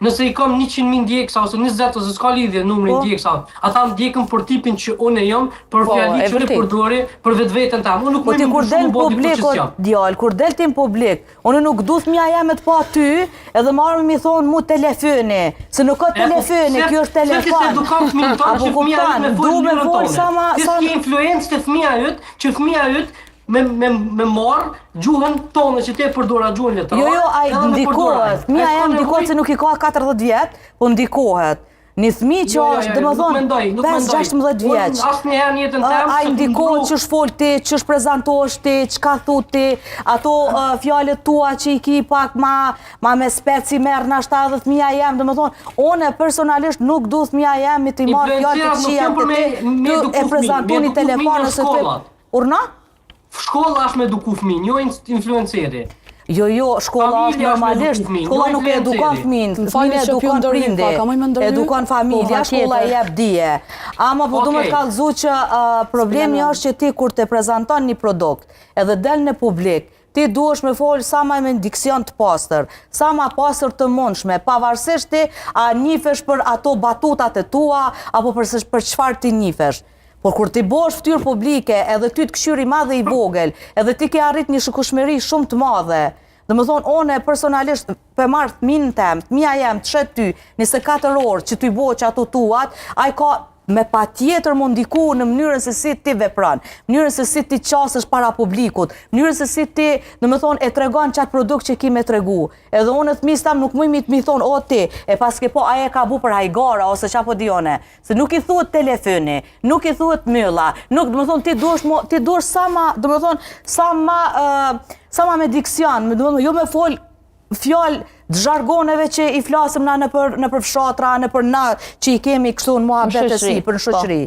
Nëse i kam 100.000 ndjeksa ose 20 ose s'ka lidhje numri Po. ndjeksa, ata më ndjekin për tipin që unë jam, për Po, fjalitë e që unë vërtet. përdori, për vetveten tam. Unë nuk Po muj ti me kur ndryshu del me në bo dikush publik, që o s'jam. djalë, kur del ti në publik, unë nuk du fëmija jem me të pa ty, edhe marrë me i thonë mu telefoni, se nuk ka E, po, telefoni, pse- kjo është pse ti telefon. se edukon fëmijën tënd Apo që fëmija yt kupton, me fol du me mënyrën fol tonë. sa ma Ti sa s'ke influencë te fëmija yt, që fëmija yt me me me marr gjuhën tonë që ti e përdora gjuhën letrare. Jo, jo, ai edhe me përdor ai. ndikohet. Fëmija Ai s'ka jem ndikohet nevojë- se nuk i ka 40 vjet, po ndikohet. Një fëmijë që Jo, jo, është, jo, domethënë, nuk mendoj, nuk mendoj. 5-16 vjeç. Unë asnjëherë në jetën tem Ai s'e ndikohet ndru- që fol ti, që prezantohesh ti, çka thu ti, ato ë, fjalët tua që i ki pak ma, ma me speci merr nashta edhe fëmija jem, domethënë, unë personalisht nuk du fëmija jem mi t'i marr fjalë të Influencerat nuk këqija janë për të me- ti, me tu eduku e fëmijë, prezantu me një eduku fëmijë telefon në ose ty. shkollat. Urna? Shkolla është me eduku fëmijë, jo influenceri. Jo, jo, shkolla është Familja është me normalisht, eduku fëmijën, shkolla jo nuk e edukon influenceri. fëmijën, Më falni fëmijën e që pju edukon ndërhyj prindi, pak, a muj me ndërhy? edukon familja, Po, shkolla i patjetër. jep dije. Ama po du me Okej. të kallëzu që uh, problemi është që ti kur të prezanton një produkt edhe del në publik, ti duhesh me fol sa ma me diksion të pastër, sa ma pastër të mundshme, pavarësisht ti a njifesh për ato batutat e tua, apo për, se- për çfarë ti njifesh. Por kur ti bosh fytyrë publike, edhe ty të këshyri i madh dhe i vogël, edhe ti ke arrit një shikueshmëri shumë të madhe. Dhe më thonë, une personalisht pe marr fëmijën tem, fëmija jem të shet ty, 24 orë që ty bëhet që ato tuat, ai ka me pa tjetër mu ndiku në mënyrën se si ti vepron, mënyrën se si ti qasësh para publikut, mënyrën se si ti, dhe më thonë, e tregon qatë produkt që ki me tregu. Edhe unë fëmijës tam nuk muj mi mi thonë, o ti, e paske po, aje ka bu për hajgara, ose qa po di une. Se nuk i thuhet telefoni, nuk i thuhet mylla, nuk, dhe më thonë, ti duhesh, mo, ti duhesh sa ma, dhe më thonë, sa ma, ë, sa ma me diksion, dhe më thonë, jo me fol fjalë të zhargoneve që i flasim na nëpër nëpër fshatra, nëpër na që i kemi kështu në muhabet e shoqëri, sipër në po. shoqëri.